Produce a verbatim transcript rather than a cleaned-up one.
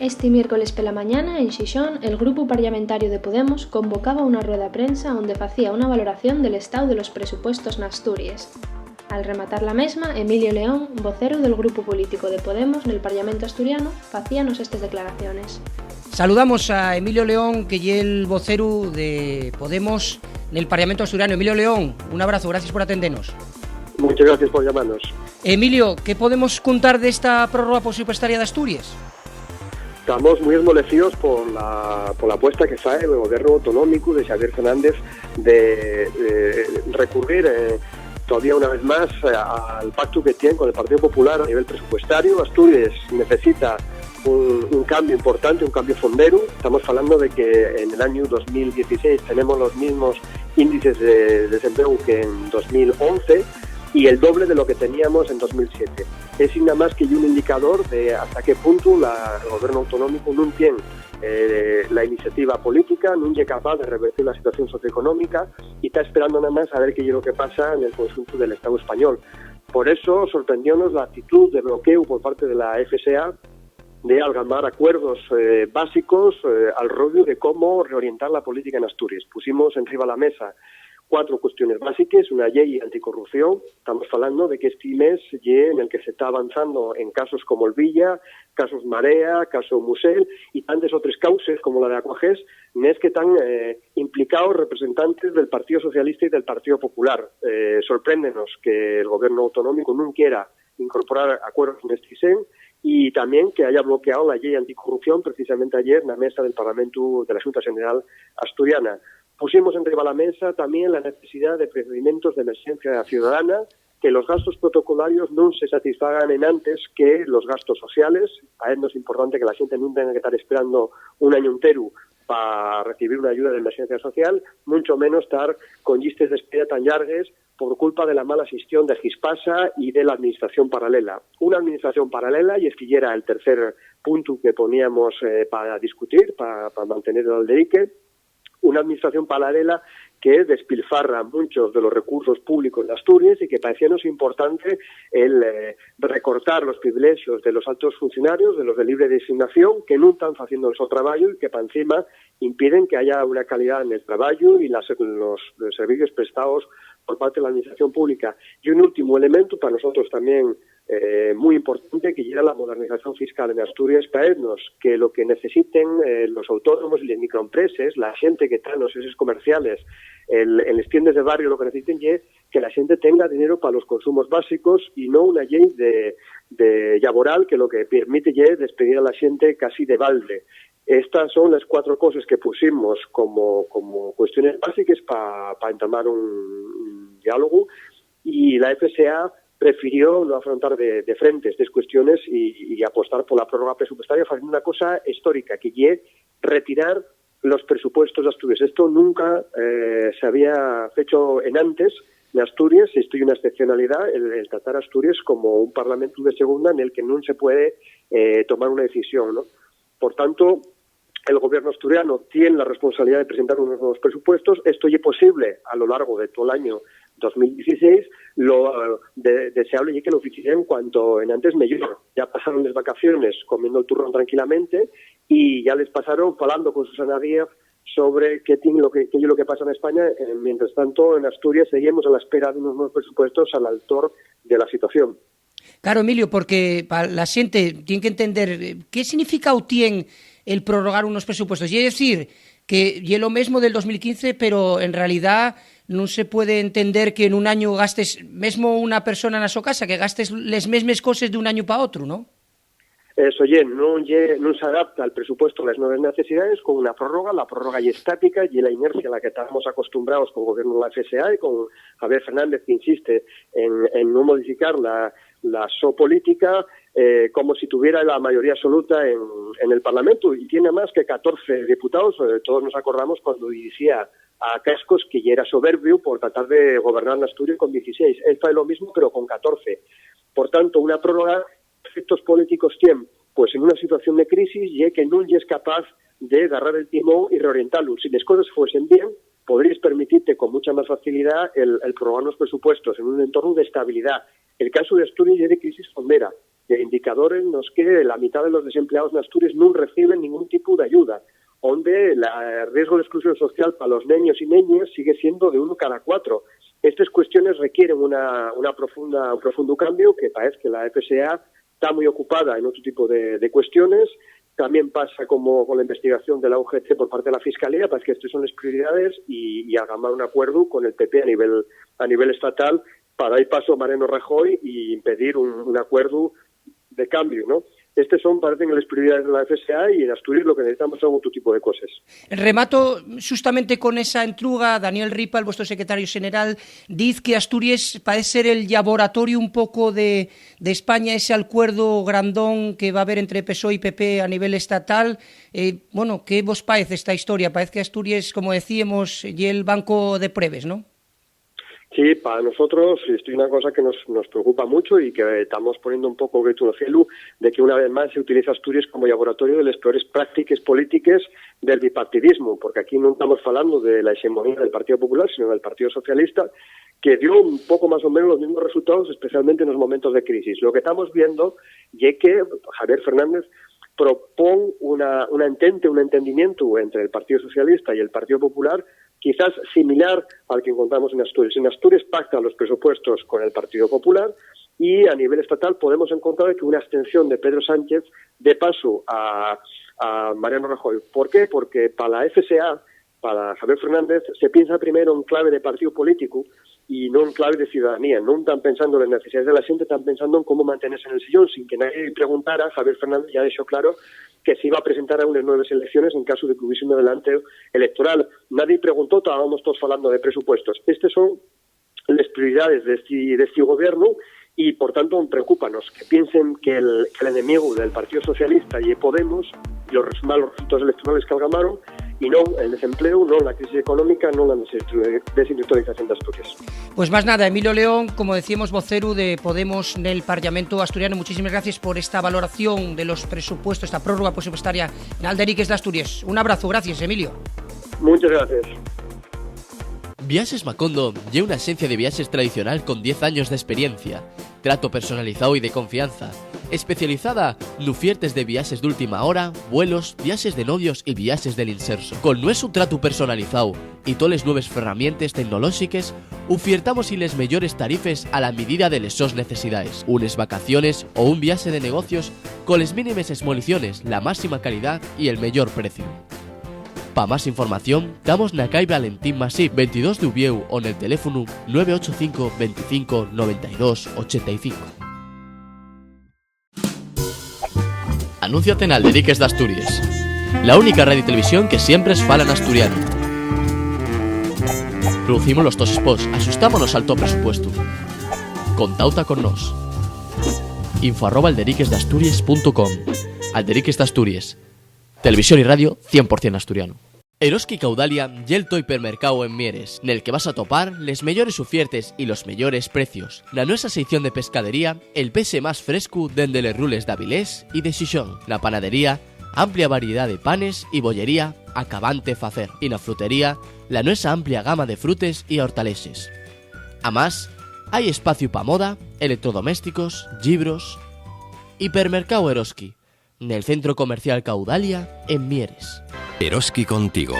Esti miércoles pela mañana, en Xixón, el grupu parlamentariu de Podemos convocaba una rueda prensa onde facía una valoración del estáu de los presupuestos n'Asturies. Al rematar la mesma, Emilio León, voceru del grupu político de Podemos nel Parlamentu asturianu, facíanos estes declaraciones. Saludamos a Emilio León, que ye el voceru de Podemos nel Parlamentu asturianu. Emilio León, un abrazo, gracias por atendenos. Muchas gracias por llamarnos. Emilio, ¿qué podemos contar d'esta prórroga presupuestaria d'Asturies? Tamos mui esmolecíos por la, por la apuesta que fai el gobiernu autonómicu de Xavier Fernández de, de recurrir, eh, todavía una vez más, eh, al pactu que tien con el Partido Popular a nivel presupuestario. Asturies necesita un, un cambio importante, un cambio fondero. Estamos hablando de que en el año dos mil dieciséis tenemos los mismos índices de desempleo que en dos mil once y el doble de lo que teníamos en dos mil siete. Es nada más que un indicador de hasta qué punto la, el gobierno autonómico no tiene, eh, la iniciativa política, no es capaz de revertir la situación socioeconómica y está esperando nada más a ver qué es lo que pasa en el conjunto del Estado español. Por eso sorprendiónos la actitud de bloqueo por parte de la F S A de algamar acuerdos, eh, básicos, eh, al rollo de cómo reorientar la política en Asturias. Pusimos enriba la mesa cuatro cuestiones básiques, una ley anticorrupción. Estamos hablando de que este mes ye en el que se está avanzando en casos como el Villa, casos Marea, caso Musel y tantes otras causas como la de Aquagés, nes que están, eh, implicados representantes del Partido Socialista y del Partido Popular. Eh, sorpréndenos que el gobierno autonómico no quiera incorporar acuerdos en este sen y también que haya bloqueado la ley anticorrupción precisamente ayer en la mesa del Parlamento de la Junta General Asturiana. Pusimos enriba la mesa también la necesidad de procedimientos de emergencia ciudadana, que los gastos protocolarios no se satisfagan en antes que los gastos sociales. A ellos es importante que la gente no tenga que estar esperando un año entero para recibir una ayuda de emergencia social, mucho menos estar con llistes de espera tan largues por culpa de la mala gestión de Gispasa y de la administración paralela. Una administración paralela, y este ya era el tercer punto que poníamos, eh, para discutir, para, para mantener el alderique, una administración paralela que despilfarra muchos de los recursos públicos de Asturias y que parecíanos importante el, eh, recortar los privilegios de los altos funcionarios, de los de libre designación, que no están haciendo el su trabajo y que, para encima, impiden que haya una calidad en el trabajo y las, los, los servicios prestados por parte de la administración pública. Y un último elemento, para nosotros también, eh, muy importante, que era la modernización fiscal en Asturias, para ellos, que lo que necesiten, eh, los autónomos y las microempresas, la gente que está en los centros comerciales, el, en las tiendas de barrio, lo que necesiten es que la gente tenga dinero para los consumos básicos y no una ley de, de laboral que lo que permite es despedir a la gente casi de balde. Estas son las cuatro cosas que pusimos como, como cuestiones básicas para entamar un, un diálogo, y la F S A prefirió no afrontar de, de frente estas cuestiones y, y apostar por la prórroga presupuestaria, haciendo una cosa histórica, que es retirar los presupuestos de Asturias. Esto nunca, eh, se había hecho en antes en Asturias, esto es una excepcionalidad, el, el tratar a Asturias como un parlamento de segunda en el que no se puede, eh, tomar una decisión, ¿no? Por tanto, el gobierno asturiano tiene la responsabilidad de presentar unos nuevos presupuestos. Esto es posible a lo largo de todo el año dos mil dieciséis. Lo, eh, de, deseable es que lo hiciesen cuanto en antes mejor. Ya pasaron las vacaciones comiendo el turrón tranquilamente y ya les pasaron falando con Susana Díaz sobre qué, tiene lo que, qué es lo que pasa en España. Eh, mientras tanto, en Asturias seguimos a la espera de unos nuevos presupuestos al altor de la situación. Claro, Emilio, porque pa la xente tien que entender, eh, qué significáu tien el prorrogar unos presupuestos. Ye decir, que ye lo mesmo del dos mil quince, pero en realidá nun se puede entender que en un añu gastes, mesmo una persona na so casa, que gastes les mesmes coses d'un añu pa otru, ¿no? Eso ye, nun ye, nun s'adapta el presupuesto a les nueves necesidades con una prórroga. La prórroga ye estática, ye la inercia a la que estábamos acostumbraos con gobierno de la F S A y con Javier Fernández, que insiste en, en no modificar la, la so política, eh, como si tuviera la mayoría absoluta en, en el Parlamento. Y tiene más que catorce diputados, eh, todos nos acordamos cuando decía a Cascos que ya era soberbio por tratar de gobernar en Asturias con dieciséis. Él fai lo mismo, pero con catorce. Por tanto, una prórroga, efectos políticos tien, pues, en una situación de crisis, ye que nun yes capaz de agarrar el timón y reorientalo. Si les coses fuesen bien, podríes permitirte con mucha más facilidad el, el prorrogar los presupuestos en un entorno de estabilidad. El caso de Asturias ye de crisis fondera. indicadores nos que la mitad de los desempleados en Asturias nun reciben ningún tipo de ayuda, onde la, el riesgo de exclusión social pa los neños y neñas sigue siendo de uno cada cuatro. Estes cuestiones requieren una, una profunda, un profundo cambio que paez que la F S A ta mui ocupada en otru tipo de, de cuestiones. Tamién pasa como con la investigación de la U G T por parte de la Fiscalía, paez que estes son les prioridades y, y algamar un acuerdu con el P P a nivel, a nivel estatal pa dar paso a Mariano Rajoy y impedir un, un acuerdu de cambio, ¿no? Estes son, parecen, les prioridades de la F S A y en Asturias lo que necesitamos son otru tipo de coses. Remato xustamente con esa entruga. Daniel Ripa, el vuestro secretario xeneral, diz que Asturias parece ser el llaboratorio un poco de, de España, ese alcuerdo grandón que va a haber entre PSOE y PP a nivel estatal. Eh, bueno, ¿qué vos parece esta historia? Parece que Asturias, como decíamos, y el banco de pruebas, ¿no? Sí, para nosotros esto es una cosa que nos, nos preocupa mucho y que estamos poniendo un poco grito al cielo de que una vez más se utiliza Asturias como laboratorio de las peores prácticas políticas del bipartidismo, porque aquí no estamos hablando de la hegemonía del Partido Popular, sino del Partido Socialista, que dio un poco más o menos los mismos resultados, especialmente en los momentos de crisis. Lo que estamos viendo es que Javier Fernández propone una, una entente, un entendimiento entre el Partido Socialista y el Partido Popular, quizás similar al que encontramos en Asturias. En Asturias pacta los presupuestos con el Partido Popular y a nivel estatal podemos encontrar que una abstención de Pedro Sánchez de paso a, a Mariano Rajoy. ¿Por qué? Porque para la F S A, para Javier Fernández, se piensa primero en clave de partido político y no en clave de ciudadanía. No están pensando en las necesidades de la gente, están pensando en cómo mantenerse en el sillón, sin que nadie le preguntara. Javier Fernández ya dejó claro que se iba a presentar a unas nuevas elecciones en caso de que hubiese un adelanto electoral. Nadie preguntó, estábamos todos hablando de presupuestos. Estas son las prioridades de este, de este gobierno y, por tanto, preocúpanos que piensen que el, que el enemigo del Partido Socialista y Podemos y los res-, malos resultados electorales que algamaron y no el desempleo, no la crisis económica, no la desindu-, desindustrialización de Asturias. Pues más nada, Emilio León, como decíamos, vocero de Podemos nel Parlamento asturiano, muchísimas gracias por esta valoración de los presupuestos, esta prórroga presupuestaria en Alderiques de Asturias. Un abrazo, gracias, Emilio. Muchas gracias. Viaxes Macondo ye una axencia de viaxes tradicional con diez años d'experiencia, trato personalizáu y de confianza, especializada n'ufiertes de viaxes d'última hora, vuelos, viaxes de novios y viaxes del inserso. Col nuesu tratu personalizáu y toles nueves ferramientes tecnolóxiques, ufiertamos-y les meyores tarifes a la midida de les sos necesidaes. Unes vacaciones o un viaxe de negocios coles mínimes esmoliciones, la máxima calidá y el meyor preciu. Pa más información, tamos na cai Valentín Masip, veintidós d'Uviéu, o nel teléfonu nueve ocho cinco, veinticinco, noventa y dos, ochenta y cinco. Anúnciate n'Alderiques d'Asturies, la única radio y televisión que siempre fala n'asturianu. Producimos los tos spots, axustámonos al to presupuestu. Contauta con nós. Info arroba alderiquesdasturies punto com. Alderiques d'Asturies. Televisión y radio cien por cien asturianu. Eroski Caudalia ye'l to hipermercáu en Mieres, nel que vas atopar les meyores ufiertes y los meyores precios. Na nuesa seición de pescadería, el pexe más frescu dende les rules d'Avilés y de Xixón. Na panadería, amplia variedá de panes y bollería acabante facer. Y na frutería, la nuesa amplia gama de frutes y hortalexes. Amás, hai espaciu pa moda, electrodomésticos, llibros. Hipermercáu Eroski, nel Centro Comercial Caudalia, en Mieres. Eroski contigo.